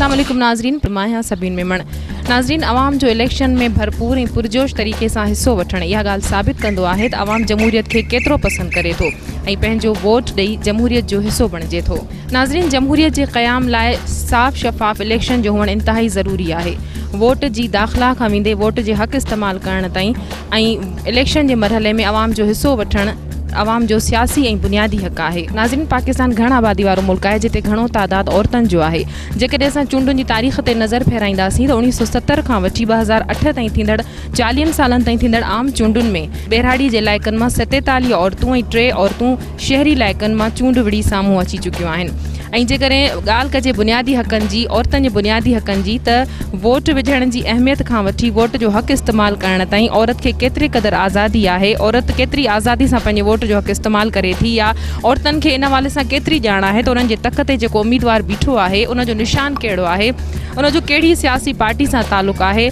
السلام عليڪم ناظرين مان آهيان سبين ميمڻ ناظرين عوام جو اليڪشن ۾ ڀرپور ۽ پرجوش طريقي سان حصو وٺڻ اها ڳالهه ثابت ڪندو آهي ته عوام جمهوريت کي ڪيترو پسند ڪري ٿو ۽ پنهنجو ووٽ ڏئي جمهوريت جو حصو بڻجي ٿو ناظرين جمهوريت جي قيام لاء صاف شفاف اليڪشن جو هئڻ انتهائي ضروري آهي ووٽ جي داخلا کان ويندي ووٽ جي حق استعمال ڪرڻ تائين ۽ اليڪشن جي مرحلي ۾ عوام جو حصو وٺڻ عوام جو سياسي ۽ بنيادي حق آهي. ناظرين پاڪستان گهڻ آبادي وارو ملڪ آهي جتي گهڻو تعداد عورتن جو آهي. جيڪڏهن اسان چونڊن جي تاريخ تي نظر ڦيرائينداسين ته 1970 کان وٺي 2008 تائين ٿيندڙ چاليهن سالن تائين ٿيندڙ عام چونڊن ۾ ٻهراڙي جي علائقن مان 47 عورتون ۽ 3 عورتون شهري علائقن مان چونڊ وڙهي سامهون اچي چڪيون آهن ۽ جيڪڏهن ڳالهه ڪجي بنيادي حقن جي عورتن جي بنيادي حقن جي ته ووٽ وجهڻ جي اهميت کان وٺي ووٽ جو حق استعمال ڪرڻ تائين عورت کي ڪيتري قدر آزادي آهي عورت ڪيتري آزادي سان پنهنجي ووٽ جو حق استعمال ڪري ٿي يا عورتن کي ان حوالي سان ڪيتري ڄاڻ آهي ته انهن جي تڪ تي جيڪو اميدوار بيٺو آهي ان جو نشان ڪهڙو آهي ان جو ڪهڙي سياسي پارٽي سان تعلق آهي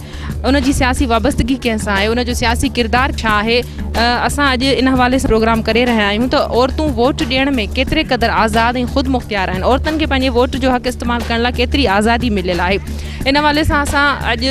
ان جي سياسي وابستگي ڪنهن سان آهي، ان جو سياسي ڪردار ڇا آهي، اسان اڄ ان حوالي سان پروگرام ڪري رهيا آهيون ته عورتون ووٽ ڏيڻ ۾ ڪيتري قدر آزاد ۽ خود مختيار آهن، عورتن کي پنهنجي ووٽ جو حق استعمال ڪرڻ لاء ڪيتري آزادي مليل آهي، ان حوالي سان اسان اڄ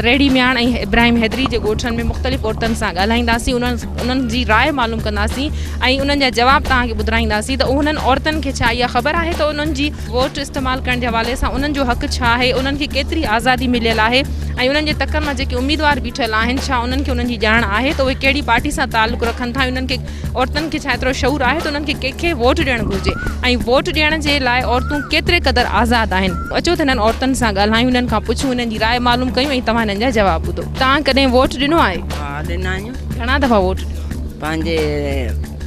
ريڙهي مياڻ ۽ ابراهيم حيدري جي ڳوٺن ۾ مختلف عورتن سان ڳالهائينداسين، انهن جي راء معلوم ڪنداسين ۽ انهن جا جواب توهان کي ٻڌرائينداسين ته انهن عورتن کي ڇا اها خبر آهي ته انهن جي ووٽ استعمال ڪرڻ جي حوالي سان انهن جو حق ڇا آهي، انهن کي ڪيتري آزادي مليل آهي ۽ انهن جي تڪن مان جيڪي اميدوار بيٺل آهن ڇا انهن کي انهن جي ڄاڻ آهي ته اهي ڪهڙي پارٽي سان تعلق رکن ٿا ۽ انهن کي عورتن کي ڇا ايترو شعور آهي ته انهن کي ڪنهن کي ووٽ ڏيڻ گهرجي ۽ ووٽ ڏيڻ جي لاء عورتون ڪيتري قدر آزاد آهن. اچو ته هنن عورتن سان ڳالهايون انهن کان پڇون انهن جي راء معلوم ڪيون ۽ توهان هنن جا جواب ٻڌو. توهان ڪڏهن ووٽ ڏنو آهي؟ ها ڏنا آهيون. گهڻا دفعا ووٽ ڏنو آهي؟ پنهنجي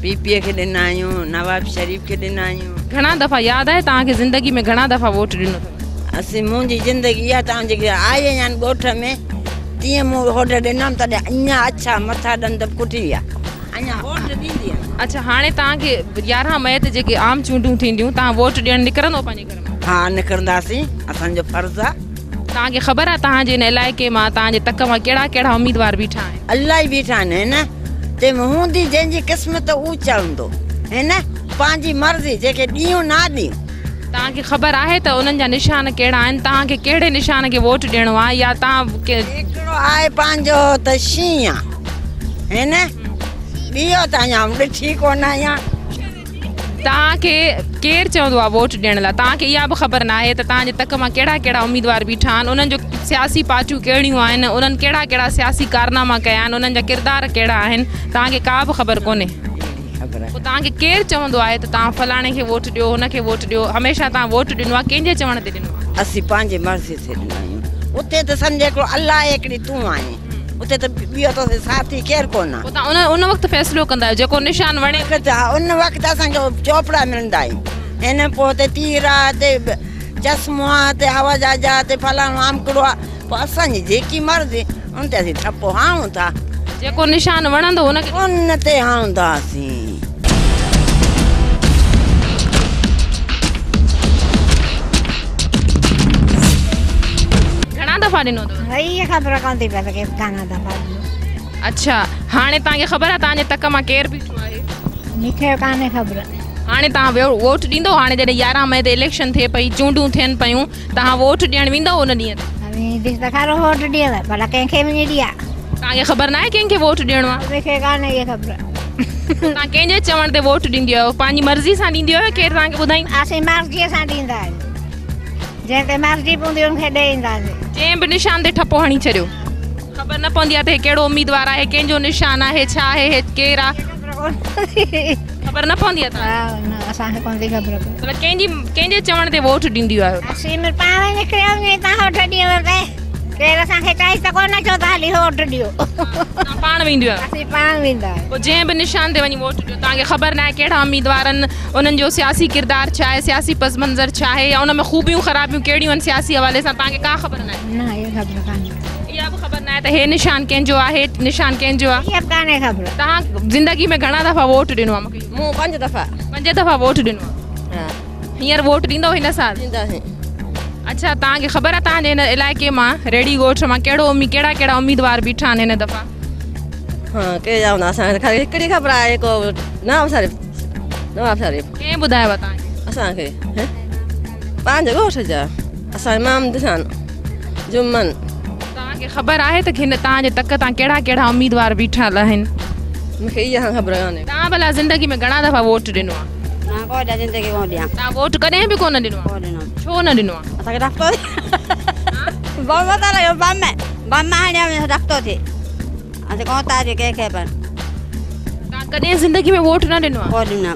پي پي کي ڏنا آهيون، نواب شريف کي ڏنا آهيون. گهڻا دفعا ياد آهي توهان کي زندگي ۾ گهڻا دفعا ووٽ ڏنو اٿو؟ اسين منهنجي زندگي اها ته آئون جيڪي آئي آهيان ڳوٺ ۾ تيئن مون ووٽ ڏنم تڏهن اڃا اڇا مٿا ڏند به ڪٽي ويا اڃا ووٽ ڏيندي آهيان. اڇا هاڻي توهان کي 11 مئي تي جيڪي عام چونڊون ٿينديون توهان ووٽ ڏيڻ نڪرندو پنهنجي گهر مان؟ ها نڪرنداسين اسان جو فرض آ. توهان کي خبر آهي توهان جي هن علائقي مان توهان جي تڪ مان ڪهڙا ڪهڙا اميدوار بيٺا آهن؟ الائي بيٺا آهن هن تي هوندي جنهن جي قسمت اهو چوندو هن پنهنجي مرضي جنهن کي ڏيون نه ڏيون. توهان کي خبر آهي ته انهن جا نشان ڪهڙا آهن توهان کي ڪهڙي نشان کي ووٽ ڏيڻو آهي يا توهان هڪڙو آهي پنهنجو ته شينهن آ هن ٻيو ته اڃا ڏٺي ڪونه آهيان. توهان کي ڪير چوندو آهي ووٽ ڏيڻ لاء؟ توهان کي اها به خبر ناهي ته توهان جي تڪ مان ڪهڙا ڪهڙا اميدوار بيٺا آهن، انهن جو سياسي پارٽيون ڪهڙيون آهن، انهن ڪهڙا ڪهڙا سياسي ڪارناما ڪيا آهن، انهن جا ڪردار ڪهڙا آهن، توهان کي ڪا به خبر ڪونهي. پوء توهان کي ڪير چوندو آهي ته توهان فلاڻي کي ووٽ ڏيو، هن کي ووٽ ڏيو، هميشه توهان ووٽ ڏنو آهي، ڪنهن جي چوڻ تي ڏنو آهي؟ اسين پنهنجي مرضي سي ڏنا آهيون. اتي ته سمجهه هڪڙو الله آهي هڪڙي تون آهين. اتي ته ٻيو توسين ساٿي ڪير ڪونه. پوء توهان ان وقت فيصلو ڪندا آهيو جيڪو نشان وڻي. وقت ها ان وقت اسان کي چوپڙا ملندا آهن هن پوء هتي تير آ هتي چشمو آ هتي هوا جهاز آ هتي فلاڻو آمڪڙو آ پوء اسان جي جيڪي مرضي ان تي اسين ٺپو هڻون ٿا. جيڪو نشان وڻندو ان کي. ان تي هڻنداسين. گهڻا دفعا ڏنو اٿو؟ اها خبر ڪونه ٿي پئي ته گهڻا دفعا ڏنو. اڇا هاڻي توهان کي خبر آهي توهان جي تڪ مان ڪير بيٺو آهي؟ مون کي ڪانهي خبر. هاڻي توهان ووٽ ڏيندو؟ هاڻي جڏهن 11 مئي تي اليڪشن ٿئي پئي چونڊون ٿين پيون توهان ووٽ ڏيڻ ويندؤ ان ڏينهن تي؟ وينديس ته خير ووٽ ڏيڻ ڀلا ڪنهن کي وڃي ڏيان. توهان کي خبر ناهي ڪنهن کي ووٽ ڏيڻو آهي؟ مون کي ڪانهي اها خبر. توهان ڪنهن جي چوڻ تي ووٽ ڏيندي آهيو؟ پنهنجي مرضي سان ڏيندي آهيو يا ڪير توهان کي ٻڌائيندو؟ اسين مرضيء سان ڏيندا آهيون. جنهن تي مرضي پوندي ان کي ڏئي اينداسين. جنهن به نشان تي ٺپو هڻي ڇڏيو. خبر نه پوندي آهي ته هي ڪهڙو اميدوار آهي، ڪنهن جو نشان آهي، ڇا آهي، هي ڪير آهي. خبر نه پوندي آهي توهان کي؟ نه اسان کي ڪونه ٿي خبر پئي. مطلب ڪنهن جي ڪنهن جي چوڻ تي ووٽ ڏينديون آهيو؟ اسين پاڻ ئي نڪري وڃون هتان ووٽ ڏيڻ تي. ڪير اسان کي چئي ته ڪونه چئو ته هلي ووٽ ڏيو. توهان پاڻ وينديون آهيو؟ اسين پاڻ ويندا آهيون. پوء جنهن به نشان تي وڃي ووٽ ڏيو توهان کي خبر ناهي ڪهڙا اميدوار آهن، انهن جو سياسي ڪردار ڇا آهي، سياسي پس منظر ڇا آهي يا ان ۾ خوبيون خرابيون ڪهڙيون آهن سياسي حوالي سان توهان کي ڪا خبر ناهي؟ نه اها خبر ڪانهي. اها به خبر ناهي ته هي نشان ڪنهن جو آهي، نشان ڪنهن جو آهي؟ اها به ڪانهي خبر. توهان زندگي ۾ گهڻا دفعا ووٽ ڏنو آهي مون کي؟ مون پنج دفعا. پنج دفعا ووٽ ڏنو آهي. ها. هينئر ووٽ ڏيندؤ هن سال؟ ڏينداسين. اڇا توهان کي خبر آهي توهان جي هن علائقي مان ريڙهي ڳوٺ مان ڪهڙو امي ڪهڙا ڪهڙا اميدوار بيٺا آهن هن دفعا؟ ها ڪهڙا هوندا اسان کي خالي هڪڙي خبر آهي ڪو نواب شريف نواب شريف. ڪنهن ٻڌايو آهي توهان کي؟ اسان کي پنهنجي ڳوٺ جا. اسان امام دسان جمن. توهان کي خبر آهي ته هن توهان جي تڪ تان ڪهڙا ڪهڙا اميدوار بيٺل آهن؟ مون کي اها خبر ڪانهي. توهان ڀلا زندگي ۾ گهڻا دفعا ووٽ ڏنو آهي؟ مان ڪو ڏيان زندگي ڪونه ڏيان. توهان ووٽ ڪڏهن به ڪونه ڏنو آهي؟ ڪونه ڏنو. ڇو نه ڏنو آهي؟ اسان کي ڊپ ٿو ٿئي. بم ٿا لڳو بم بم هڻيا وڃي ڊپ ٿو ٿئي. اسين ڪونه ٿا ڏيون ڪنهن کي پر. توهان ڪڏهن زندگي ۾ ووٽ نه ڏنو آهي؟ ڪونه ڏنو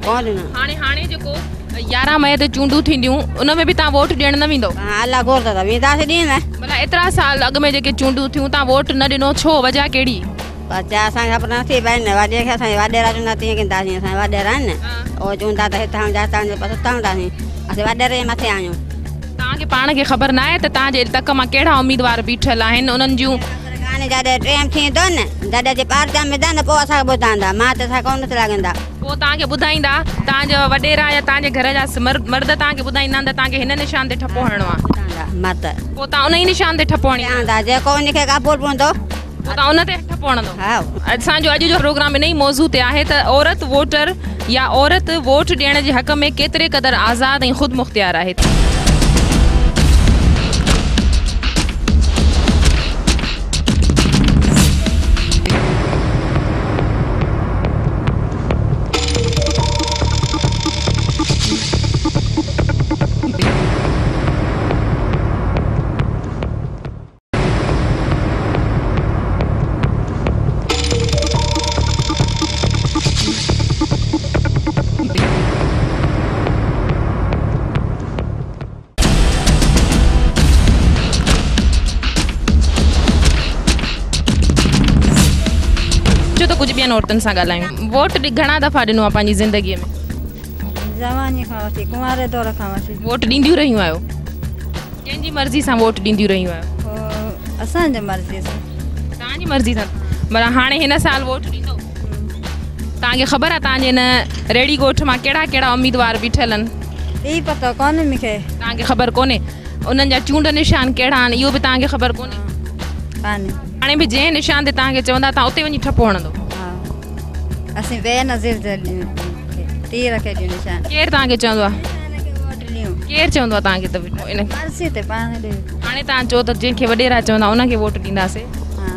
ڪونه ڏنو. هاڻي هاڻي جيڪو 11 مئي تي چونڊون ٿينديون ان ۾ به توهان ووٽ ڏيڻ نه ويندو؟ ها الله گهر ته وينداسين ڏينهن. ڀلا ايترا سال اڳ ۾ جيڪي چونڊون ٿيون توهان ووٽ نه ڏنو ڇو وجهه ڪهڙي؟ بچا اسان کي خبر نه ٿي پئي نه وڏي کي اسان وڏيرا چوندا تيئن ڪنداسين اسان وڏيرا آهن نه اهي چوندا ته هتان جاتان جو پس اتان هونداسين اسين وڏيري جي مٿي آهيون. توهان کي پاڻ کي خبر ناهي ته توهان جي تڪ مان ڪهڙا اميدوار بيٺل آهن انهن جون. خبر ڪانهي جڏهن ٽيم ٿيندو نه جڏهن اچي پارٽيء ۾ ويندا نه پوء اسان کي ٻڌائيندا مان ته اسان کي ڪونه ٿي لڳندا. پوء توهان کي ٻڌائيندا توهان جا وڏيرا يا توهان جي گهر جا مرد توهان کي ٻڌائيندا ته توهان کي هن نشان تي ٺپو هڻڻو آهي. ٻڌائيندا مرد. پوء توهان ان ئي نشان تي ٺپو هڻي. جيڪو ان کي قبول پوندو. پوء توهان ان تي ٺپو هڻندو. ها. اسان جو اڄ جو پروگرام ان ئي موضوع تي آهي ته عورت ووٽر يا عورت ووٽ ڏيڻ جي حق ۾ ڪيتري قدر آزاد ۽ خودمختيار آهي. اچو ته ڪجهه ٻين عورتن سان ڳالهايون. ووٽ گهڻا دفعا ڏنو آهي پنهنجي زندگيء ۾؟ جواني کان وٺي ڪنواري دور کان وٺي. ووٽ ڏينديون رهيون آهيو؟ ڪنهن جي مرضي سان ووٽ ڏينديون رهيون آهيو؟ اسان جي مرضي سان. توهان جي مرضي سان. معنيٰ هاڻي هن سال ووٽ ڏيندو؟ توهان کي خبر آهي توهان جي هن ريڙهي ڳوٺ مان ڪهڙا ڪهڙا اميدوار بيٺل آهن؟ هي پتو ڪونهي مون کي. توهان کي خبر ڪونهي. انهن جا چونڊ نشان ڪهڙا آهن اهو به توهان کي خبر ڪونهي؟ ڪانهي. هاڻي به جنهن نشان تي توهان کي چوندا توهان اتي وڃي ٺپو هڻندو؟ ها. اسين بينظير جي تير کي ڏيون نشان. ڪير توهان کي چوندو آهي؟ ڪير چوندو آهي توهان کي ته ان مرضي تي پاڻ ڏيو. هاڻي توهان چئو ته جنهن کي وڏيرا چوندا ان کي ووٽ ڏينداسين. ها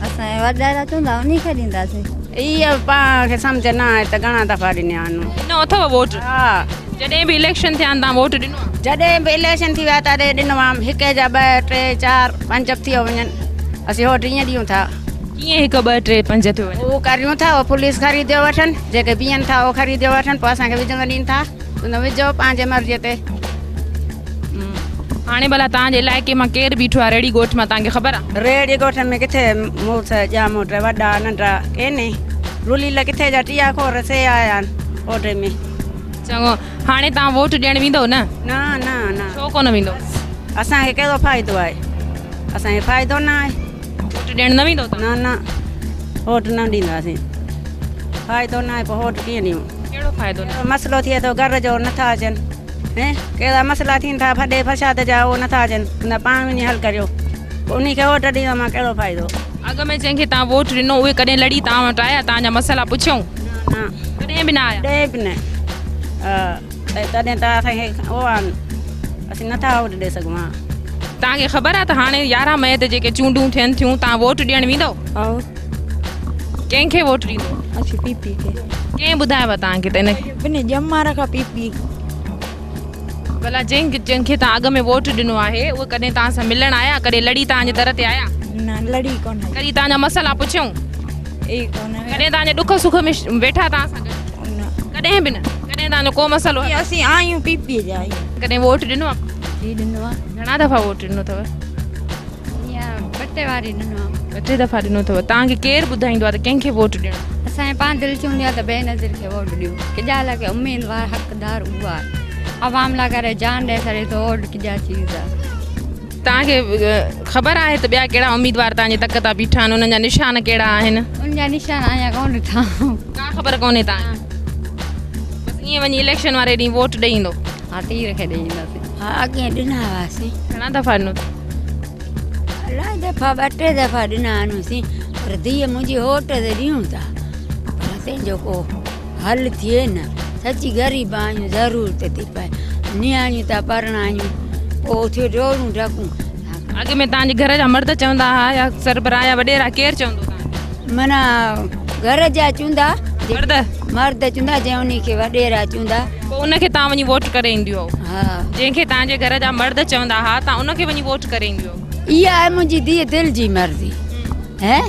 اسان جا وڏيرا چوندا انهي کي ڏينداسين. اها پاڻ کي سمجهه نه آهي ته گهڻا دفعا ڏنيا آهن. ڏنو اٿو ووٽ؟ ها. جڏهن به اليڪشن ٿيا آهن توهان ووٽ ڏنو آهي؟ جڏهن به اليڪشن ٿي ويا تڏهن ڏنو آهي. هڪ جا 2 3 4 5 به ٿيو وڃن. اسين ووٽ ائين ڏيون ٿا. ڪيئن 1 2 3 5 ٿيو وڃن؟ هو ڪريون ٿا، هو پوليس خريديو وٺن، جيڪي بيهن ٿا اهو خريديو وٺن، پوء اسان کي وجهندو ڏين ٿا، چوندا وجهو پنهنجي مرضيء تي. هاڻي ڀلا توهان جي علائقي مان ڪير بيٺو آهي ريڙهي ڳوٺ مان توهان کي خبر آهي؟ ريڙهي ڳوٺ ۾ ڪٿي مڙس ڄاموٽ وڏا ننڍا ڪينهي، رليل ڪٿي جا ٽيا کور سي آيا آهن اوڍي ۾. چڱو هاڻي توهان ووٽ ڏيڻ ويندؤ نه؟ نه نه نه. ڇو ڪونه ويندؤ؟ اسان کي ڪهڙو فائدو آهي، اسان کي فائدو نه آهي. ووٽ ڏيڻ نه ويندؤ توهان؟ نه نه ووٽ نه ڏينداسين، فائدو نه آهي پوء ووٽ ڪيئن ڏيون؟ ڪهڙو فائدو نه؟ مسئلو ٿئي ٿو گهر جو نٿا اچن، هين ڪهڙا مسئلا ٿين ٿا ڦڏي فساد جا اهو نٿا اچن، چوندا پاڻ وڃي حل ڪريو، پوء انهي کي ووٽ ڏيندو مان ڪهڙو فائدو؟ اڳ ۾ جنهن کي توهان ووٽ ڏنو اهي ڪڏهن لڙي توهان وٽ آيا توهان جا مسئلا پڇيائون؟ نه نه. ڪڏهن به نه آيا؟ ڪڏهن به نه. ها تڏهن ته اسان کي اهو آهن اسين نٿا ووٽ ڏئي سگهون ها. توهان کي خبر آهي ته هاڻي 11 مئي تي جيڪي چونڊون ٿين ٿيون توهان ووٽ ڏيڻ ويندؤ؟ ها. ڪنهن کي ووٽ ڏيندو؟ اسين پي پي کي. ڪنهن ٻڌايو توهان کي ته ان کي؟ پنهنجي ڄمار کان پي پي. ڀلا جنهن کي توهان اڳ ۾ ووٽ ڏنو آهي اهي ڪڏهن توهان سان ملڻ آيا؟ ڪڏهن لڙي توهان جي در تي آيا؟ نه لڙي ڪونه آئي. ڪڏهن توهان جا مسئلا پڇيائون؟ اي ڪونه. ڪڏهن توهان جي ڏک سک ۾ ويٺا توهان سان گڏ؟ نه. ڪڏهن به نه؟ ڪڏهن توهان جو ڪو مسئلو حل؟ اسين آهيون پي پي جا آهيون. ڪڏهن ووٽ ڏنو آهي؟ جي ڏنو آهي. گهڻا دفعا ووٽ ڏنو اٿو؟ ائين ٻه ٽي واري ڏنو آهي. ٻه ٽي دفعا ڏنو اٿو. توهان کي ڪير ٻڌائيندو آهي ته ڪنهن کي ووٽ ڏيڻو؟ اسان جي پاڻ دل چوندي آهي ته بينظير کي ووٽ ڏيون، ڪجا لاء ڪي اميدوار حقدار اهو آهي، عوام لاء ڪري جان ڏئي ڇڏي ٿو ووٽ ڪجا چيز آهي. توهان کي خبر آهي ته ٻيا ڪهڙا اميدوار توهان جي تڪ تان بيٺا آهن، انهن جا نشان ڪهڙا آهن؟ ان جا نشان اڃا ڪونه ڏٺا. ڪا خبر ڪونهي توهان کي؟ بس ائين وڃي اليڪشن واري ڏينهن ووٽ ڏئي ايندو؟ ها تير کي ڏئي اينداسين. ها اڳي ڏنا هئاسين. گهڻا دفعا ڏنو اٿو؟ الاهي دفعا ٻه ٽي دفعا ڏنا آهنسين، پر ڌيء منهنجي هوٽ تي ڏيون ٿا پر تنهن جو ڪو حل ٿئي نه. سچي غريب آهيون، ضرورت ٿي پئي، نياڻيون ٿا پرڻايون، پوءِ اٿيو ڊوڙون ڊڪون. اڳ ۾ توهان جي گهر جا مرد چوندا ها يا سربراهه يا وڏيرا ڪير چوندو توهان کي؟ معنيٰ گهر جا چوندا. مرد؟ مرد چوندا جنهن انهي کي وڏيرا چوندا. پوء ان کي توهان وڃي ووٽ ڪري اينديون هئو؟ ها. جنهن کي توهان جي گهر جا مرد چوندا ها توهان ان کي وڃي ووٽ ڪري اينديون هئو؟ اها آهي منهنجي ڌيء دل جي مرضي. هي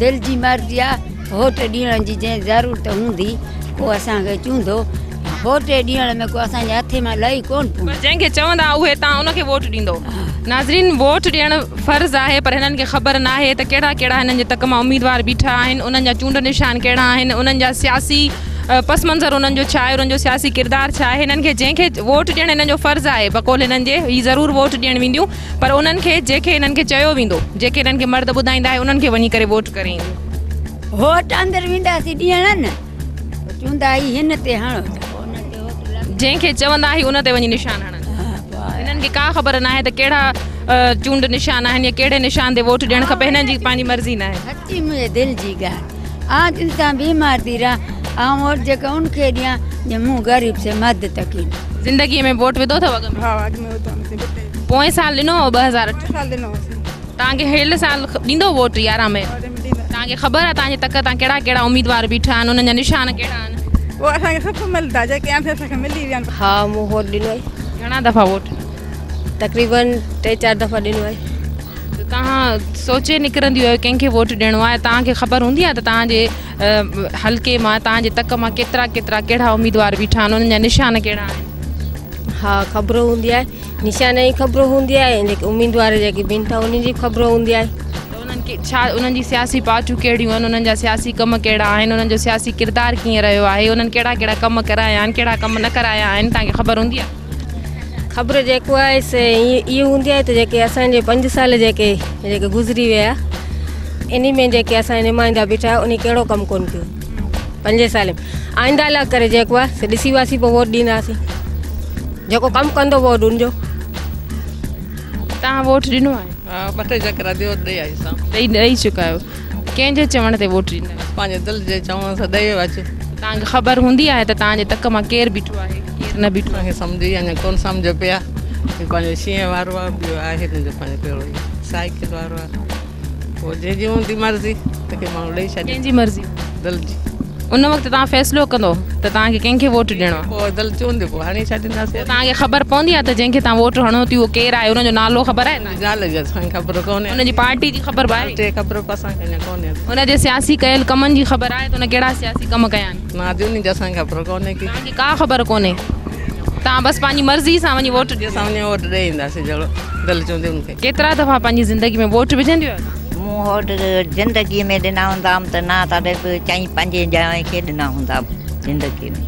دل جي مرضي آ ووٽ ڏيڻ جي جنهن ضرورت هوندي ڪو اسان کي چوندو ووٽ ڏيڻ ۾ ڪو اسان جي هٿ مان لهي ڪون پوندو. پر جنهن کي چوندا اهي توهان ان کي ووٽ ڏيندو. ناظرين ووٽ ڏيڻ فرض آهي پر هنن کي خبر ناهي ته ڪهڙا ڪهڙا هنن جي تڪ مان اميدوار بيٺا آهن انهن جا چونڊ نشان ڪهڙا آهن انهن جا سياسي پس منظر انهن جو ڇا آهي انهن جو سياسي ڪردار ڇا آهي هنن کي جنهن کي ووٽ ڏيڻ هنن جو فرض آهي بقول هنن جي هي ضرور ووٽ ڏيڻ وينديون پر انهن کي جيڪي هنن کي چيو ويندو، جيڪي هنن کي مرد ٻڌائيندا آهي انهن کي وڃي ڪري ووٽ ڪري اينديون. ووٽ اندر وينداسين ڏيڻ نه چوندا هي هن تي هڻو ته پوء ان تي ووٽ لڳندو. جنهن کي چوندا هي ان تي وڃي نشان هڻن. هنن کي ڪا خبر ناهي ته ڪهڙا چونڊ نشان آهن يا ڪهڙي نشان تي ووٽ ڏيڻ کپي هنن جي پنهنجي مرضي ناهي. سچي منهنجي دل جي ڳالهه آن انسان بيمار ٿي رهان آئون ووٽ جيڪا ان کي ڏيان جي مون غريب سي مدد ڪئي. زندگيء ۾ ووٽ وڌو اٿو اڳ ۾؟ ها اڳ ۾ وڌو هوسين. پوئين سال ڏنو هو 2008؟ پوئين سال ڏنو هوسين. توهان کي هيل سال ڏيندو ووٽ 11 مئي؟ توهان کي خبر آهي توهان جي تڪ تان ڪهڙا ڪهڙا اميدوار بيٺا آهن انهن جا نشان ڪهڙا آهن؟ اهو اسان کي سڀ ملدا جيڪي آهن سي اسان کي ملي ويا آهن. ها مون ووٽ ڏنو آهي. گهڻا دفعا ووٽ؟ تقريبن 3 4 دفعا ڏنو آهي. ته توهان سوچي نڪرنديون آهيو ڪنهن کي ووٽ ڏيڻو آهي توهان کي خبر هوندي آهي ته توهان جي حلقي مان توهان جي تڪ مان ڪيترا ڪيترا ڪهڙا اميدوار بيٺا آهن انهن جا نشان ڪهڙا آهن؟ ها خبر هوندي آهي نشان جي خبر هوندي آهي ۽ جيڪي اميدوار جيڪي بيهن ٿا انهن جي خبر هوندي آهي. ته انهن کي ڇا انهن جي سياسي پارٽيون ڪهڙيون آهن انهن جا سياسي ڪم ڪهڙا آهن انهن جو سياسي ڪردار ڪيئن رهيو آهي انهن ڪهڙا ڪهڙا ڪم ڪرايا آهن ڪهڙا ڪم نه ڪرايا آهن توهان کي خبر هوندي آهي؟ خبر جيڪو آهي سي اهو هوندي آهي ته جيڪي اسان جي 5 سال جيڪي جيڪي گذري ويا انهي ۾ جيڪي اسان جا نمائندا بيٺا انهي ڪهڙو ڪم ڪونه ڪيو 5 سال ۾ آئنده لاء ڪري جيڪو آهي سي ڏسي واسي پوء ووٽ ڏينداسين جيڪو ڪم ڪندو ووٽ ان جو. توهان ووٽ ڏنو آهي؟ ها ٻه ٽي چڪر ڏيو ڏئي آيس آئون. ڏئي ڏئي چڪا آهيو ڪنهن جي چوڻ تي ووٽ ڏيندا آهيو؟ پنهنجي دل جي چوڻ سان ڏئي اچ. توهان کي خبر هوندي آهي ته توهان جي تڪ مان ڪير بيٺو آهي ڪير نه بيٺو آهي؟ اسان کي سمجهه ئي اڃا ڪونه سمجهه پيا هي پنهنجو شينهن وارو آهي ٻيو آهي نه جو پنهنجو ڪهڙو سائيڪل وارو آهي. پوء جنهن جي هوندي مرضي تنهن کي ماڻهو ڏئي ڇڏي. ڪنهن جي مرضي؟ دل جي. ان وقت توهان فيصلو ڪندو ته توهان کي ڪنهن کي ووٽ ڏيڻو آهي. پوء دل چوندي پوء هڻي ڇڏينداسين. پوء توهان کي خبر پوندي آهي ته جنهن کي توهان ووٽ هڻو ٿي اهو ڪير آهي ان جو نالو خبر آهي توهان کي؟ نالي جي اسان کي خبر ڪونهي. ان جي پارٽي جي خبر به آهي؟ پارٽي جي خبر به اسان کي اڃا ڪونهي. ان جي سياسي ڪيل ڪمن جي خبر آهي ته ان ڪهڙا سياسي ڪم ڪيا آهن؟ نه ادي ان جي اسان کي خبر ڪونهي ڪي. توهان کي ڪا خبر ڪونهي توهان بس پنهنجي مرضي سان وڃي ووٽ ڏيو. اسان وڃي ووٽ ڏئي اينداسين جهڙو دل چوندي ان کي. ڪيترا دفعا پنهنجي زندگي ۾ ووٽ وجهنديون آهيو توهان؟ مون ووٽ زندگي ۾ ڏنا هوندا ته نه تڏهن به چئين پنجين ڄڻن کي ڏنا هوندا زندگي ۾.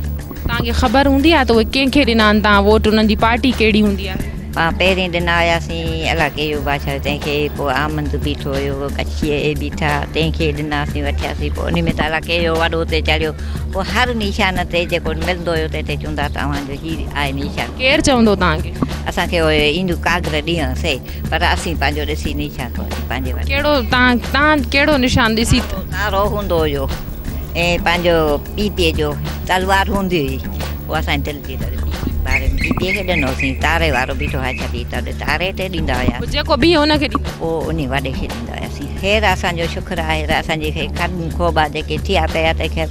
توهان کي خبر هوندي آهي ته اهي ڪنهن کي ڏنا آهن توهان ووٽ انهن جي پارٽي ڪهڙي هوندي آهي؟ پاڻ پهرين ڏنا هياسين الله ڪيو بادشاهه تنهن کي پوء آمند بيٺو هيو ڪڇي اهي بيٺا تنهن کي ڏناسين وٺياسين پوء انهي ۾ ته الله ڪيو وڏو تي چڙهيو پوء هر نشان تي جيڪو ملندو هيو تنهن تي چوندا ته اوهان جو هي آهي نشان. ڪير چوندو توهان کي؟ اسان کي اهي اينديون ڪاڳر ڏينهن سي پر اسين پنهنجو ڏسي نشان پوء اسين پنهنجي وٽ. ڪهڙو توهان توهان ڪهڙو نشان ڏسي. ڪارو هوندو هيو ۽ پنهنجو پيپي جو تلوار هوندي هئي پوء اسان جي دل جي ته پيپي باري ۾ پيپي کي ڏنوسين تاري وارو بيٺو آهي ڇا ته تاري تي ڏيندا هيا. پوء جيڪو بيهي ان کي ڏيندا. پوء انهي وڏي کي ڏيندا هياسين. خير اسان جو شڪر آهي ته اسان جي کي کڏ کوٻا جيڪي ٿيا پيا ته خير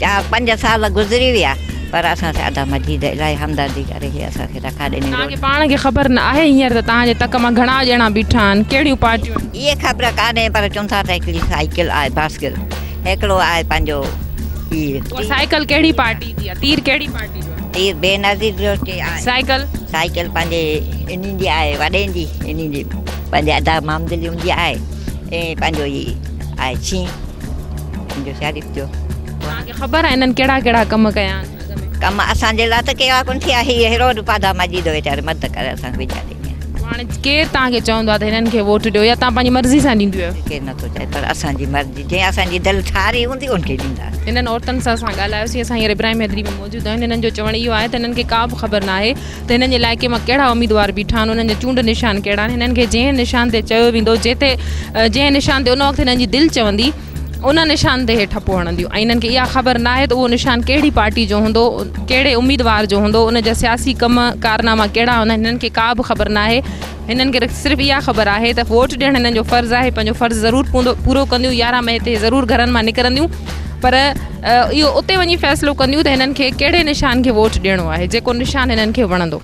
چار پنج سال گذري ويا پر اسان سان ادا مجيد الاهي همدردي ڪري هي اسان کي رکا ڏني. توهان کي پاڻ کي خبر نه آهي هينئر ته توهان جي تڪ مان گهڻا ڄڻا بيٺا آهن ڪهڙيون پارٽيون آهن. اهي خبر ڪانهي پر چون ٿا ته هڪڙي سائيڪل آهي باسڪل هڪڙو آهي پنهنجو تير. اها سائيڪل ڪهڙي پارٽي جي آهي تير ڪهڙي پارٽي جو آهي. تير بينظير جو چي آهي. سائيڪل. سائيڪل پنهنجي انهي جي آهي وڏين جي انهي جي پنهنجي ادا محمد علي جي آهي ۽ پنهنجو هي آهي شينهن. جو شريف جو. توهان کي خبر آهي هنن ڪهڙا ڪهڙا ڪم ڪيا آهن اڳ ۾؟ ڪم اسان جي لاء ته ڪيا ڪونه ٿيا هي روڊ پاڌا مجيد ويچاري مدد ڪري اسان کي ويچاري ۾. پوء هاڻي ڪير توهان کي چوندو آهي ته هنن کي ووٽ ڏيو يا توهان پنهنجي مرضي سان ڏينديون آهيو؟ ڪير نٿو چاهي پر اسان جي مرضي جنهن اسان جي دل ٺاري هوندي ان کي ڏينداسين. هنن عورتن سان اسان ڳالهايوسين اسان هينئر ابراهيم حيدري ۾ موجود آهيون هنن جو چوڻ اهو آهي ته هنن کي ڪا به خبر ناهي ته هنن جي علائقي مان ڪهڙا اميدوار بيٺا آهن انهن جا چونڊ نشان ڪهڙا آهن هنن کي جنهن نشان تي چيو ويندو جنهن تي جنهن نشان تي ان وقت هنن جي دل چوندي ان نشان تي هي ٺپو هڻنديون ۽ انهن کي اها خبر ناهي ته اهو نشان ڪهڙي پارٽي جو هوندو، ڪهڙي اميدوار جو هوندو، ان جا سياسي ڪم ڪارناما ڪهڙا هوندا آهن، هنن کي ڪا به خبر ناهي. هنن کي صرف اها خبر آهي ته ووٽ ڏيڻ هنن جو فرض آهي، پنهنجو فرض ضرور پورو ڪنديون، 11 مئي تي ضرور گهرن مان نڪرنديون پر اهو اتي وڃي فيصلو ڪنديون ته هنن کي ڪهڙي نشان کي ووٽ ڏيڻو آهي، جيڪو نشان هنن کي وڻندو.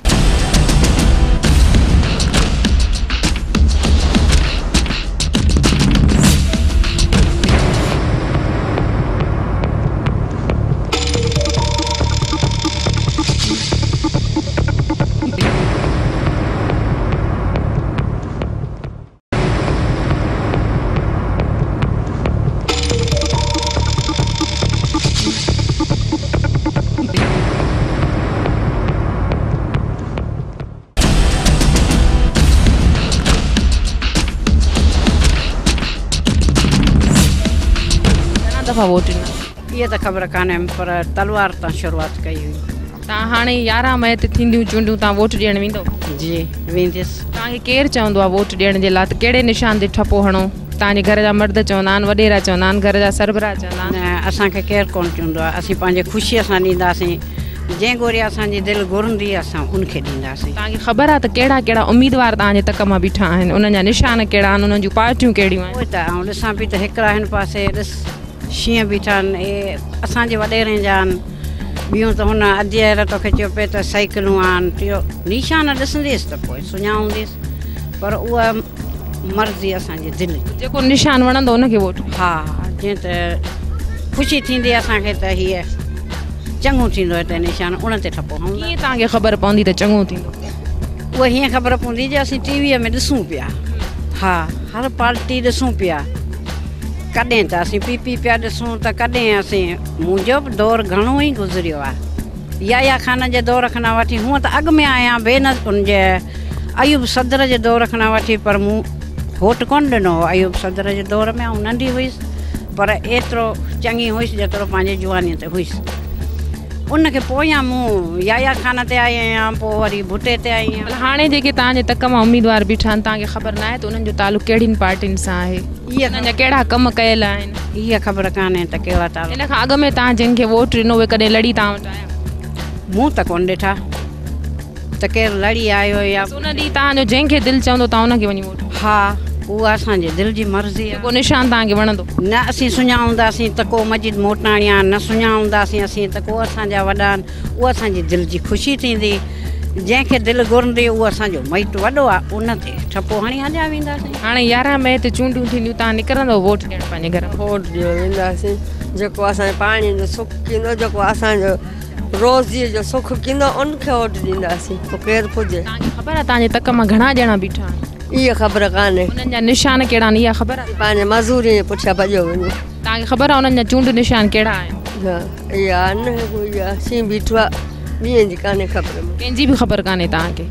گهڻا دفعا ووٽ ڏنا؟ اها ته خبر ڪانهيم پر تلوار تان شروعات ڪئي هئي. تان هاڻي 11 مئي تي ٿينديون چونڊون تان ووٽ ڏيڻ ويندو؟ جي وينديس. توهان کي ڪير چوندو آهي ووٽ ڏيڻ جي لاء ته ڪهڙي نشان تي ٺپو هڻو؟ توهان جي گهر جا مرد چوندا آهن، وڏيرا چوندا آهن، گهر جا سربراهه چوندا آهن؟ نه اسان کي ڪير ڪونه چوندو آهي، اسين پنهنجي خوشيء سان ڏينداسين، جنهن گوري اسان جي دل گهرندي اسان ان کي ڏينداسين. توهان کي خبر آهي ته ڪهڙا ڪهڙا اميدوار توهان جي تڪ مان بيٺا آهن، انهن جا نشان ڪهڙا آهن، انهن جون پارٽيون ڪهڙيون آهن؟ اهي ته آئون ڏسان پئي ته هڪڙا هن پاسي ڏس شينهن بيٺا آهن، اهي اسان جي وڏيرن جا آهن. ٻيون ته هن ادي هير توکي چيو پئي ته سائيڪلون آهن، ٽيون نشان ڏسنديس ته پوء سڃاڻنديس، پر اها مرضي اسان جي دل جي. جيڪو نشان وڻندو ان کي ووٽ. ها جيئن ته خوشي ٿيندي اسان کي ته هيء چڱو ٿيندو هتي نشان ان تي ٺپو هڻون. ڪيئن توهان کي خبر پوندي ته چڱو ٿيندو؟ اها هيئن خبر پوندي جي اسين ٽي ويء ۾ ڏسون پيا. ها هر پارٽي ڏسون پيا. ڪڏهن ته اسين پي پي پيا ڏسون ته ڪڏهن اسين منهنجو به دور گهڻو ئي گذريو آهي يحيٰ خان جي دور کان وٺي هونء ته اڳ ۾ آهيان بي نه ان جي ايوب صدر جي دور کان وٺي پر مون ووٽ ڪونه ڏنو هو ايوب صدر جي دور ۾ آئون ننڍي هيس پر ايترو چڱي هيس جيترو پنهنجي جوانيء تي هيس ان کي پويان مون يحيٰ خان تي آئي آهيان پوء وري ڀٽي تي آئي آهيان. ڀلا هاڻي جيڪي توهان جي تڪ مان اميدوار بيٺا آهن توهان کي خبر ناهي ته انهن جو تعلق ڪهڙين پارٽين سان آهي انهن جا ڪهڙا ڪم ڪيل آهن؟ اها خبر ڪانهي ته ڪهڙا تعلق. ان کان اڳ ۾ توهان جن کي ووٽ ڏنو اهي ڪڏهن لڙي توهان وٽ آيا؟ مون ته ڪونه ڏٺا ته ڪير لڙي آيو يا. ان ڏينهن توهان جو جنهن کي دل چوندو توهان ان کي وڃي ووٽ ڏيندو. ها اها اسان جي دل جي مرضي آهي. جيڪو نشان توهان کي وڻندو. نه اسين سڃاڻنداسين ته ڪو مجيد موٽاڻي آهن نه سڃاڻنداسين اسين ته ڪو اسان جا وڏا آهن اها اسان جي دل جي خوشي ٿيندي جنهن کي دل گهرندي اهو اسان جو مائٽ وڏو آهي ان تي ٺپو هڻي هليا وينداسين. هاڻي 11 مئي تي چونڊون ٿينديون توهان نڪرندؤ ووٽ ڏيڻ پنهنجي گهر مان؟ ووٽ ڏيڻ وينداسين جيڪو اسان جي پاڻي جو سک ڪندو جيڪو اسان جو روزيء جو سک ڪندو ان کي ووٽ ڏينداسين پوء ڪير پڄي. توهان کي خبر آهي توهان جي تڪ مان گهڻا ڄڻا بيٺا آهن؟ اها خبر ڪانهي. انهن جا نشان ڪهڙا آهن اها خبر آهي؟ پنهنجي مزوريء جي پٺيان ڀڄيو وڃو. توهان کي خبر آهي انهن جا چونڊ نشان ڪهڙا آهن؟ نه اها نه اها شينهن بيٺو آهي ٻين جي ڪانهي خبر مون کي. ڪنهن جي به خبر ڪانهي توهان کي؟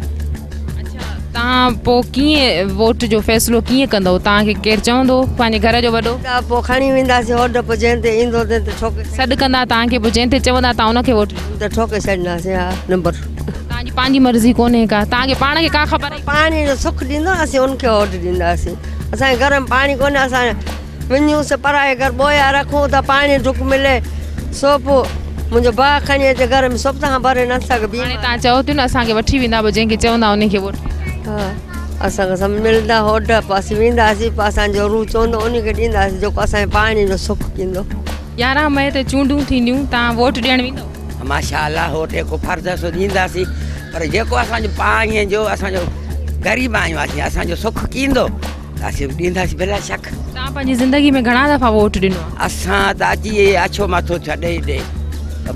اڇا توهان پوء ڪيئن ووٽ جو فيصلو ڪيئن ڪندؤ؟ توهان کي ڪير چوندو پنهنجي گهر جو وڏو؟ ته پوء کڻي وينداسين هوڏ پوء جنهن تي ايندو تنهن تي ٺوڪي. سڏ ڪندا توهان کي پوء جنهن تي چوندا توهان ان کي ووٽ ڏيندؤ؟ ته ٺوڪي ڇڏينداسين ها نمبر. توهان جي پنهنجي مرضي ڪونهي ڪا توهان کي پاڻ کي ڪا خبر ئي. پاڻي جو سک ڏيندو اسين ان کي ووٽ ڏينداسين اسان جي گهر ۾ پاڻي ڪونهي اسان وڃون سي پرائي گهر ٻويا رکون ته پاڻي ڍڪ ملي سو پوء منهنجو ڀاء کڻي اچي گهر ۾ سو به تهان ڀري نه سگهبي. هاڻي توهان چئو ٿيون نه اسان کي وٺي ويندا پوء جنهن کي چوندا انهي کي ووٽ ڏينداسين. ها اسان کي سڀ ملندا هوڏ پوء اسين وينداسين پوء اسان جو روح چوندو انهي کي ڏينداسين جيڪو اسان جي پاڻي جو سک ڪندو. 11 مئي تي چونڊون ٿينديون توهان ووٽ ڏيڻ ويندؤ؟ ماشاء الله ووٽ جيڪو فرض آهي سو ڏينداسين پر جيڪو اسان جو پاڻي جو اسان جو غريب آهيون اسين اسان جو سک ڪيندو اسين ڏينداسين بلا شڪ. توهان پنهنجي زندگي ۾ گهڻا دفعا ووٽ ڏنو آهي؟ اسان ته اچي اڇو مٿو ٿيا ڏئي ڏئي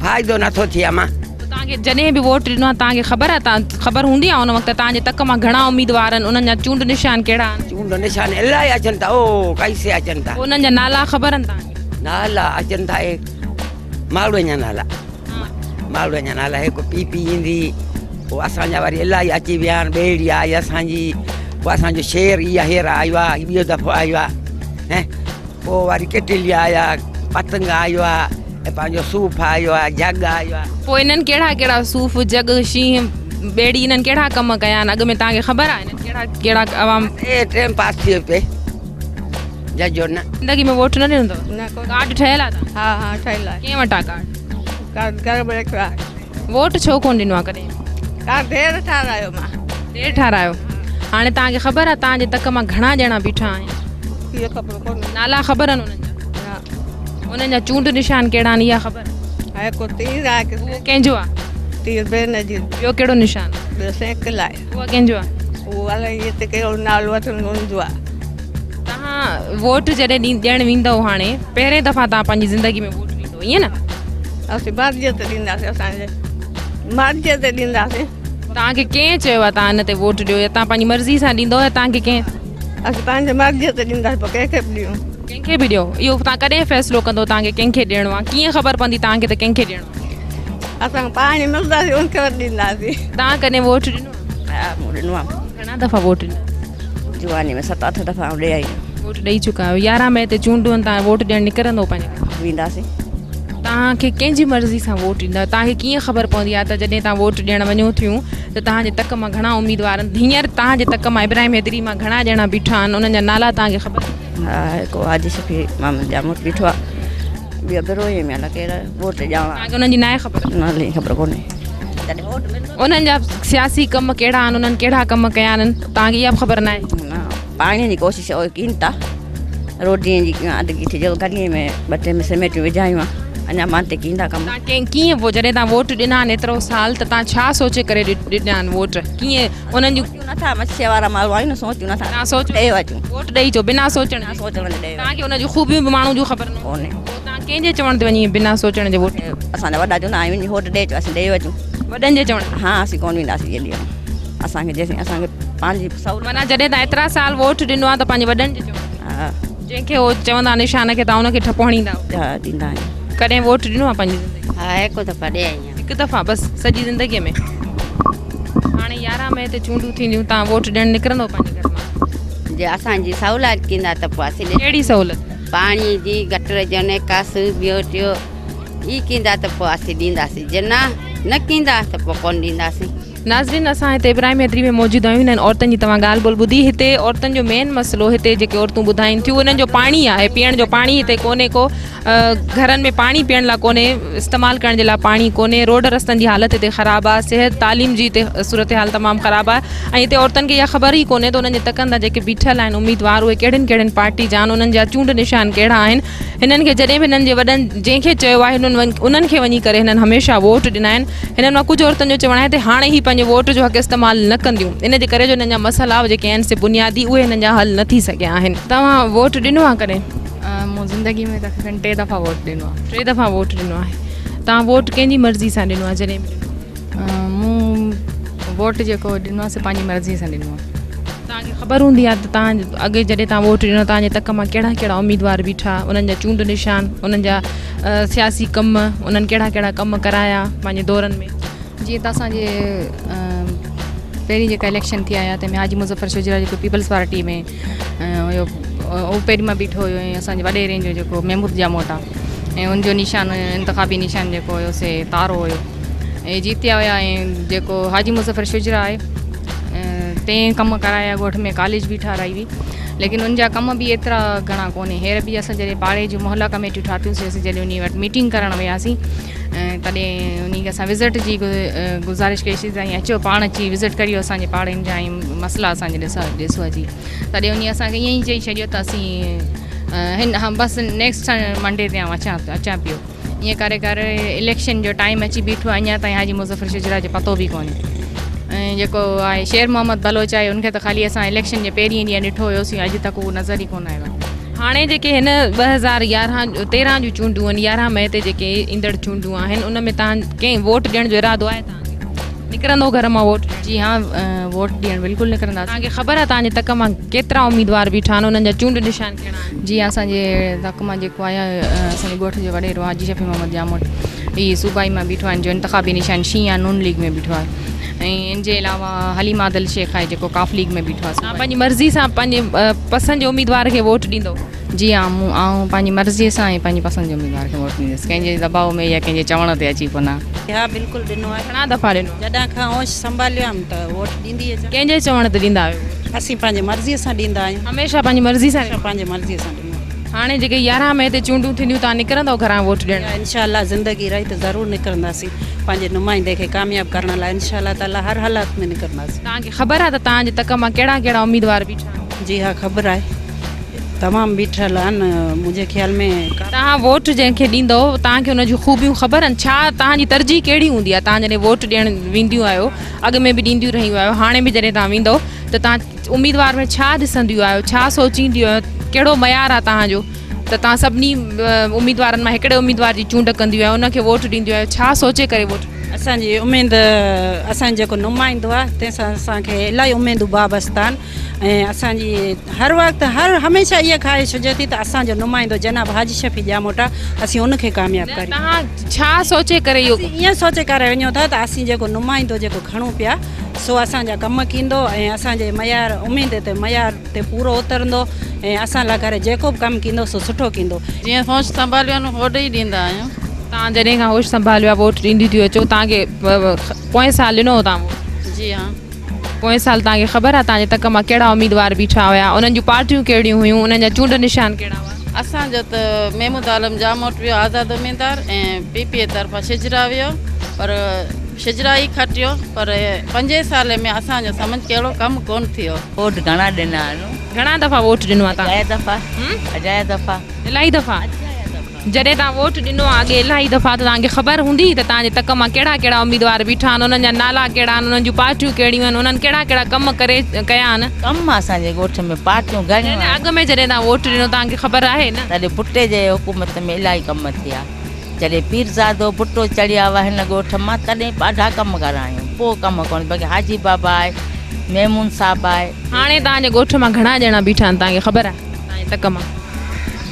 فائدو نٿو ٿئي امان. پوء توهان کي جڏهن به ووٽ ڏنو آهي توهان کي خبر آهي توهان خبر هوندي آهي ان وقت توهان جي تڪ مان گهڻا اميدوار آهن انهن جا چونڊ نشان ڪهڙا آهن؟ چونڊ نشان الاهي اچن ٿا او ڪيسي اچن ٿا. پوء انهن جا نالا خبر آهن توهان کي؟ نالا اچن ٿا اي ماڙوئن جا نالا ماڙوئن جا نالا هڪ پي پي ايندي پوء اسان جا وري الاهي اچي ويا آهن ٻيڙي آئي اسان جي پوء اسان جو شير اها هير آيو آهي ٻيو دفعو آيو آهي هي پوء وري ڪٽلي آيا پتنگ آيو آهي ۽ پنهنجو صوف آيو آهي جڳ آيو آهي. پوء انهن ڪهڙا ڪهڙا صوف جڳ شينهن ٻيڙي انهن ڪهڙا ڪم ڪيا آهن اڳ ۾ توهان کي خبر آهي انهن ڪهڙا ڪهڙا عوام. اي ٽيم پاس ٿي پئي. ججو نه. زندگي ۾ ووٽ نه ڏنو اٿو؟ نه ڪونه. ڪارڊ ٺهيل آ توهان؟ ها ها ٺهيل آهي. ڪنهن وٽ آ ڪارڊ؟ ڪارڊ گهر ۾ رکيو آهي. ووٽ ڇو ڪونه ڏنو آ ڪڏهن؟ ڪارڊ دير ٺارايو مان. دير ٺارايو. هاڻي توهان کي خبر آ توهان جي تڪ مان گهڻا ڄڻا بيٺا آهن؟ اهو خبر ڪونهي. نالا خبر آهن انهن جا؟ نه. انهن جا چونڊ نشان ڪهڙا آهن اها خبر؟ ها هڪ تير آهي هڪ اهو ڪنهن جو آ؟ تير بينظير. ٻيو ڪهڙو نشان؟ ٻيو سائيڪل آهي. اهو ڪنهن جو آ؟ اهو الائي هتي ڪهڙو نالو اٿن ان جو آ. توهان ووٽ جڏهن ڏيڻ ويندؤ هاڻي پهرين دفعا توهان پنهنجي زندگي ۾ ووٽ ڏيندو ائين نه؟ اسين مرضيء تي ڏينداسين اسان جي مرضيء تي ڏينداسين. توهان کي ڪنهن چيو آهي توهان ان تي ووٽ ڏيو يا توهان پنهنجي مرضي سان ڏيندؤ يا توهان کي ڪنهن؟ اسين پنهنجي مرضيء تي ڏينداسين پوء ڪنهن کي به ڏيون. ڪنهن کي به ڏيو اهو توهان ڪڏهن فيصلو ڪندو توهان کي ڪنهن کي ڏيڻو آهي ڪيئن خبر پوندي توهان کي ته ڪنهن کي ڏيڻو آهي؟ اسان کي پاڻ ئي ملنداسين ان کي وري ڏينداسين. توهان ڪڏهن ووٽ ڏنو آهي؟ ها مون ڏنو آهي. گهڻا دفعا ووٽ ڏنا؟ جواني ۾ ست اٺ دفعا آئون ڏئي آئي آهيان. ووٽ ڏئي چڪا آهيو. 11 مئي تي چونڊون آهن توهان ووٽ ڏيڻ نڪرندو پنهنجي گهر؟ وينداسين. توهان کي ڪنهن جي مرضي سان ووٽ ڏيندا آهيو؟ توهان کي ڪيئن خبر پوندي آهي ته جڏهن توهان ووٽ ڏيڻ وڃو ٿيون ته توهان جي تڪ مان گهڻا اميدوار آهن هينئر توهان جي تڪ مان ابراهيم حيدري مان گهڻا ڄڻا بيٺا آهن انهن جا نالا توهان کي خبر آهن؟ ها هڪ حاجي شفيع محمد ڄاموٽ بيٺو آهي ٻيو بروهي ۾ الائي ڪير ووٽ ڄاڻان. توهان کي انهن جي ناهي خبر؟ نالي جي خبر ڪونهي. جڏهن ووٽ ملندو. انهن جا سياسي ڪم ڪهڙا آهن انهن ڪهڙا ڪم ڪيا آهن توهان کي اها به خبر ناهي؟ نه پاڻي جي ڪوشش اهي ڪين ٿا روڊين جي اڌ ڪٿي جو گلي ۾ ٻه ٽي ۾ سيمينٽون وجهايون آهن اڃا مان تي ڪيندا ڪم. توهان ڪنهن ڪيئن پوء جڏهن توهان ووٽ ڏنا آهن ايترو سال ته توهان ڇا سوچي ڪري ڏنا آهن ووٽ ڪيئن انهن جون. سوچون نٿا مڇي وارا ماڻهو آهيون نه سوچون نٿا توهان سوچ ڏئي اچون. ووٽ ڏئي اچو بنا سوچڻ جي. سوچڻ جي ڏئي. توهان کي ان جون خوبيون به ماڻهو جون خبر نه ڪونهي. پوء توهان ڪنهن جي چوڻ تي وڃي بنا سوچڻ جي ووٽ. اسان جا وڏا چوندا آهن وڃي ووٽ ڏئي اچو اسين ڏئي اچون. وڏن جي چوڻ تي. ها اسين ڪونه وينداسين جيڏي مهل اسان کي جيسين اسان کي پنهنجي سهولت. معنيٰ جڏهن توهان ايترا سال ووٽ ڏنو آهي ته پنهنجي وڏن جي چوڻ تي. ها. جنهن کي هو چوندا نشان کي توهان ان کي ٺپو هڻيندا آهيو. ها ڏيندا آهيون. ڪڏهن ووٽ ڏنو آهي پنهنجي زندگي ۾. ها هڪ دفعا ڏئي آئي آهيان. هڪ دفعا بس سڄي زندگي ۾. هاڻي 11 مئي تي چونڊون ٿينديون توهان ووٽ ڏيڻ نڪرندو پنهنجي گهر مان؟ جي اسان جي سهولت ڪيندا ته پوء اسين ڪهڙي سهولت؟ پاڻي جي گٽر جو نيڪاس ٻيو ٽيو ئي ڪيندا ته پوء اسين ڏينداسين جي نه نه ڪيندا ته پوء ڪونه ڏينداسين. ناظرين اسان هتي ابراهيم حيدري ۾ موجود آهيون هنن عورتن جي توهان ڳالهه ٻولهه ٻڌي هتي عورتن جو مين مسئلو هتي جيڪي عورتون ٻڌائين ٿيون انهن جو پاڻي آهي پيئڻ جو پاڻي هتي ڪونهي ڪو گهرن ۾ پاڻي پيئڻ لاء ڪونهي استعمال ڪرڻ جي لاء پاڻي ڪونهي روڊ رستن جي حالت هتي خراب آهي صحت تعليم جي هتي صورتحال تمام خراب آهي ۽ هتي عورتن کي اها خبر ئي ڪونهي ته انهن جي تڪن تان جيڪي بيٺل آهن اميدوار اهي ڪهڙين ڪهڙين پارٽي جا آهن انهن جا چونڊ نشان ڪهڙا آهن هنن کي جڏهن به هنن جي وڏن جنهن کي چيو آهي انهن انهن کي وڃي ڪري هنن هميشه ووٽ ڏنا آهن هنن مان ڪجهه عورتن جو چوڻ آهي ته هاڻي هي پنهنجو ووٽ جو حق استعمال نه ڪنديون ان جي ڪري جو هنن جا مسئلا جيڪي آهن سي بنيادي اهي هنن جا حل نه ٿي سگهيا آهن. توهان ووٽ ڏنو آهي ڪڏهن؟ مون زندگي ۾ تقريبن ٽي دفعا ووٽ ڏنو آهي. ٽي دفعا ووٽ ڏنو آهي. توهان ووٽ ڪنهن جي مرضي سان ڏنو آهي جڏهن به ڏنو آهي؟ مون ووٽ جيڪو ڏنو آهي سو پنهنجي مرضي سان ڏنو آهي. توهان کي خبر هوندي آهي ته توهان اڳي جڏهن توهان ووٽ ڏنو توهان جي تڪ مان ڪهڙا ڪهڙا اميدوار بيٺا انهن جا چونڊ نشان انهن جا سياسي ڪم انهن ڪهڙا ڪهڙا ڪم ڪرايا پنهنجي دورن ۾. جيئن ته اسان جي پهرين جيڪا اليڪشن ٿي آيا تنهن ۾ حاجي مظفر شجرا جيڪو پيپلز پارٽي ۾ هيو اهو پهرين مان بيٺو هيو ۽ اسان جي وڏيري جو جيڪو محمود ڄاموٽ آهي ۽ ان جو نشان انتخابي نشان جيڪو هيو سي تارو هيو ۽ جيتيا هيا ۽ جيڪو حاجي مظفر شجرا آهي تنهن ڪم ڪرايا ڳوٺ ۾ ڪاليج به ٺهرائي هئي ليڪن ان جا ڪم به ايترا گهڻا ڪونهي هينئر به اسان جڏهن پاڙي جون محلا ڪميٽيون ٺاهيون سي اسين جڏهن ان وٽ ميٽنگ ڪرڻ وياسين تڏهن انهي کي اسان وزٽ جي گذارش ڪئي سي سائين اچو پاڻ اچي وزٽ ڪريو اسان جي پاڙن جا ۽ مسئلا اسان جا ڏسو اچي تڏهن انهي اسان کي ائين ئي چئي ڇڏيو ته اسين هن بس نيڪسٽ منڊي تي آئون اچان اچان پيو ائين ڪري ڪري اليڪشن جو ٽائيم اچي بيٺو آهي اڃا تائين حاجي مظفر شجرا جو پتو به ڪونهي ۽ جيڪو آهي شير محمد بلوچ آهي ان کي ته خالي اسان اليڪشن جي پهرين ڏينهن ڏٺو هيوسين اڄ تڪ هو نظر ئي ڪونه آيو آهي. هاڻي جيڪي هن 2011 13 جون چونڊون آهن 11 مئي تي جيڪي ايندڙ چونڊون آهن ان ۾ توهان ڪنهن ووٽ ڏيڻ جو ارادو آهي توهان کي نڪرندو گهر مان ووٽ ڏيڻ؟ جي ها ووٽ ڏيڻ بلڪل نڪرنداسين. توهان کي خبر آهي توهان جي تڪ مان ڪيترا اميدوار بيٺا آهن انهن جا چونڊ نشان ڪهڙا آهن؟ جي اسان جي تڪ مان جيڪو آهي اسان جي ڳوٺ جو وڏيرو حاجي شفيع محمد ڄاموٽ هي صوبائي مان بيٺو آهي ان جو انتخابي نشان شينهن آهي نون ليگ ۾ بيٺو آهي ۽ ان جي علاوه حليم عادل شيخ آهي جيڪو قاف ليگ ۾ بيٺو آهي. توهان پنهنجي مرضي سان پنهنجي پسند جي اميدوار کي ووٽ ڏيندو؟ جي ها مون آئون پنهنجي مرضي سان ۽ پنهنجي پسند جي اميدوار کي ووٽ ڏيندس ڪنهن جي دٻاء ۾ يا ڪنهن جي چوڻ تي اچي ڪونه. ها بلڪل ڏنو آهي. گهڻا دفعا ڏنو آهي؟ جڏهن کان هوش سنڀاليو آهيم ته ووٽ ڏيندي اچان. ڪنهن جي چوڻ تي ڏيندا آهيو ووٽ؟ اسين پنهنجي مرضي سان ڏيندا آهيون. هميشه پنهنجي مرضي سان؟ هميشه پنهنجي مرضي سان ڏنو آهي. هاڻي جيڪي 11 مئي تي چونڊون ٿينديون توهان نڪرندؤ گهران ووٽ ڏيڻ؟ انشاء الله زندگي رهي ته ضرور نڪرنداسين پنهنجي نمائندي کي ڪامياب ڪرڻ لاء انشاء الله تعالي هر حالت ۾ نڪرنداسين. توهان کي خبر آهي ته توهان جي تڪ مان ڪهڙا ڪهڙا اميدوار بيٺا آهن؟ جي ها خبر آهي تمام بيٺل آهن منهنجي خيال ۾. توهان ووٽ جنهن کي ڏيندؤ توهان کي ان جون خوبيون خبر آهن؟ ڇا توهان جي ترجيح ڪهڙي هوندي آهي توهان جڏهن ووٽ ڏيڻ وينديون آهيو اڳ ۾ به ڏينديون رهيون آهيو هاڻي به جڏهن توهان ويندؤ ته توهان اميدوار ۾ ڇا ڏسنديون آهيو ڇا سوچينديون آهيو ڪهڙو معيار آهي توهان جو ته توهان سڀني اميدوارن مان هڪڙي اميدوار جي چونڊ ڪنديون آهيو ان کي ووٽ ڏينديون آهيو ڇا سوچي ڪري ووٽ اسان جي اميد اسان جو جيڪو نمائندو آهي تنهن سان اسان کي الاهي اميدون وابسته آهن ۽ اسان جي هر وقت هر هميشه اها خواهش هجي ٿي ته اسان جو نمائندو جناب حاجي شفيع ڄاموٽ آهي اسين ان کي ڪامياب ڪريون. توهان ڇا سوچي ڪري اهو. اسين ائين سوچي ڪري وڃون ٿا ته اسين جيڪو نمائندو جيڪو کڻون پيا سو اسان جا ڪم ڪيندو ۽ اسان جي معيار اميد تي معيار تي پورو اترندو ۽ اسان لاء ڪري جيڪو به ڪم ڪيندو سو سٺو ڪيندو. جيئن هوش سنڀاليو آهي ووٽ ئي ڏيندا آهيون. توهان جڏهن کان هوش سنڀاليو آهي ووٽ ڏينديون ٿيون اچو توهان کي پوئين سال ڏنو هو توهان ووٽ؟ جي ها. پوئين سال توهان کي خبر آهي توهان جي تڪ مان ڪهڙا اميدوار بيٺا هيا انهن جون پارٽيون ڪهڙيون هيون انهن جا چونڊ نشان ڪهڙا هئا؟ اسان جو ته محمود عالم ڄاموٽ ويو آزاد اميدوار ۽ پي پي طرفان شجرا ويو پر شجرا ئي کٽيو پر پنجين سالي ۾ اسان جو سمجهه ڪهڙو ڪم ڪونه ٿيو. ووٽ گهڻا ڏنا آهن. گهڻا دفعا ووٽ ڏنو آهي توهان؟ اجايا دفعا اجايا دفعا. الاهي دفعا. جڏهن توهان ووٽ ڏنو آهي اڳي الاهي دفعا ته توهان کي خبر هوندي ته توهان جي تڪ مان ڪهڙا ڪهڙا اميدوار بيٺا آهن انهن جا نالا ڪهڙا آهن انهن جون پارٽيون ڪهڙيون آهن انهن ڪهڙا ڪهڙا ڪم ڪري ڪيا آهن. ڪم اسان جي ڳوٺ ۾ پارٽيون گهڻيون نه نه اڳ ۾ جڏهن توهان ووٽ ڏنو توهان کي خبر آهي نه. تڏهن ڀٽي جي حڪومت ۾ الاهي ڪم ٿيا. جڏهن پيرزادو ڀٽو چڙهيا هئا هن ڳوٺ مان تڏهن ڏاڍا ڪم ڪرايائون پوء ڪم ڪونه باقي حاجي بابا آهي ميمون صاحب آهي. هاڻي توهان جي ڳوٺ مان گهڻا ڄڻا بيٺا آهن توهان کي خبر آهي توهان جي تڪ مان.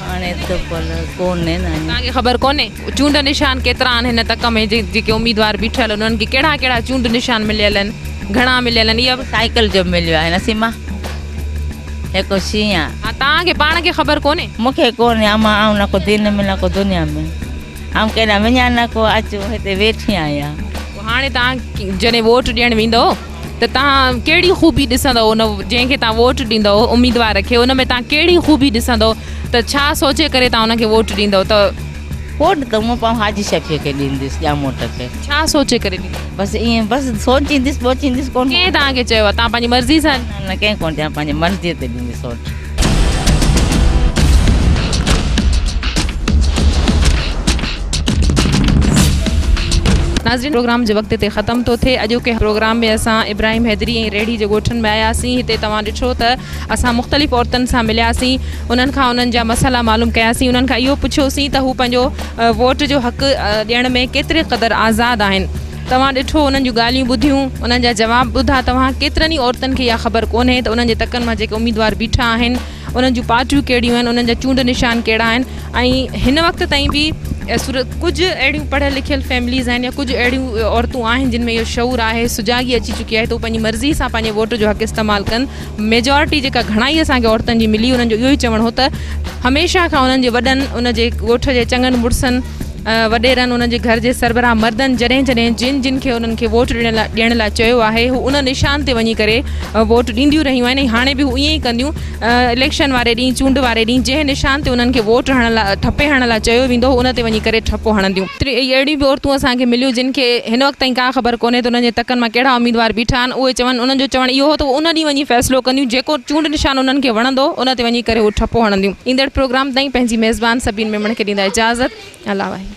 هاڻي ته پر ڪونهي نه اڃا. توهان کي خبر ڪونهي چونڊ نشان ڪيترا آهن هن تڪ ۾ جيڪي اميدوار بيٺل آهن انهن کي ڪهڙا ڪهڙا چونڊ نشان مليل آهن گهڻا مليل آهن اها به. سائيڪل جو مليو آهي نسيما هڪ شينهن آ. ها توهان کي پاڻ کي خبر ڪونهي. مون کي ڪونهي امان آئون نه ڪو دين ۾ نه ڪو دنيا ۾ آئون ڪيڏانهن وڃان نه ڪو اچون هتي ويٺي آهيان. پوء هاڻي توهان جڏهن ووٽ ڏيڻ ويندؤ ته توهان ڪهڙي خوبي ڏسندؤ ان جنهن کي توهان ووٽ ڏيندؤ اميدوار کي ان ۾ توهان ڪهڙي خوبي ڏسندؤ ته ڇا سوچي ڪري توهان ان کي ووٽ ڏيندؤ ته. ووٽ ته مون پاڻ حاجي شفيع کي ڏينديس ڄاموٽ کي. ڇا سوچي ڪري ڏيندؤ؟ بس ائين بس سوچينديس ٻوچينديس ڪونه. ڪنهن توهان کي چيو آهي توهان پنهنجي مرضي سان. نه نه ڪنهن ڪونه چيو پنهنجي مرضي تي ڏينديس ووٽ. ناظرين پروگرام جو وقت هتي ختم ٿو ٿئي اڄوڪي پروگرام ۾ اسان ابراهيم حيدري ۽ ريڙهي جي ڳوٺن ۾ آياسين هتي توهان ڏٺو ته اسان مختلف عورتن سان ملياسين انهن کان انهن جا مسئلا معلوم ڪياسين انهن کان اهو پڇيوسين ته هو پنهنجو ووٽ جو حق ڏيڻ ۾ ڪيتري قدر آزاد آهن توهان ڏٺو انهن جون ڳالهيون ٻڌيون انهن جا جواب ٻڌا توهان ڪيترن ئي عورتن کي اها خبر ڪونهي ته انهن جي تڪن مان جيڪي اميدوار بيٺا آهن انهن جون پارٽيون ڪهڙيون آهن انهن جا چونڊ نشان ڪهڙا آهن ۽ هن وقت تائين به ڪجهه اهڙيون پڙهيل لکيل فيمليز آهن يا ڪجهه اهڙيون عورتون آهن جن ۾ اهو شعور آهي سجاڳي اچي چڪي آهي ته هو پنهنجي مرضي سان پنهنجي ووٽ جو حق استعمال ڪن ميجارٽي جيڪا گهڻائي اسان کي عورتن جي ملي انهن جو اهو ئي چوڻ هو ته هميشه کان انهن جي وڏن ان جي ڳوٺ جي چڱن مڙسن وڏيرن انهن جي گهر جي سربراهه مردن جڏهن جڏهن جن جن کي انهن کي ووٽ ڏيڻ لاء چيو آهي هو ان نشان تي وڃي ڪري ووٽ ڏينديون رهيون آهن ۽ هاڻي به هو ائين ئي ڪنديون اليڪشن واري ڏينهن چونڊ واري ڏينهن جنهن نشان تي انهن کي ووٽ هڻڻ لاء ٺپي هڻڻ لاء چيو ويندو هو ان تي وڃي ڪري ٺپو هڻنديون. اهڙيون به عورتون اسان کي مليون جن کي هن وقت تائين ڪا خبر ڪونهي ته انهن جي تڪن مان ڪهڙا اميدوار بيٺا آهن اهي چون انهن جو چوڻ اهو هو ته هو ان ڏينهن وڃي فيصلو ڪنديون جيڪو چونڊ نشان انهن کي وڻندو ان تي وڃي ڪري هو ٺپو هڻنديون. ايندڙ پروگرام تائين پنهنجي ميزبان سبين ميمڻ کي ڏيندا اجازت الله واهي.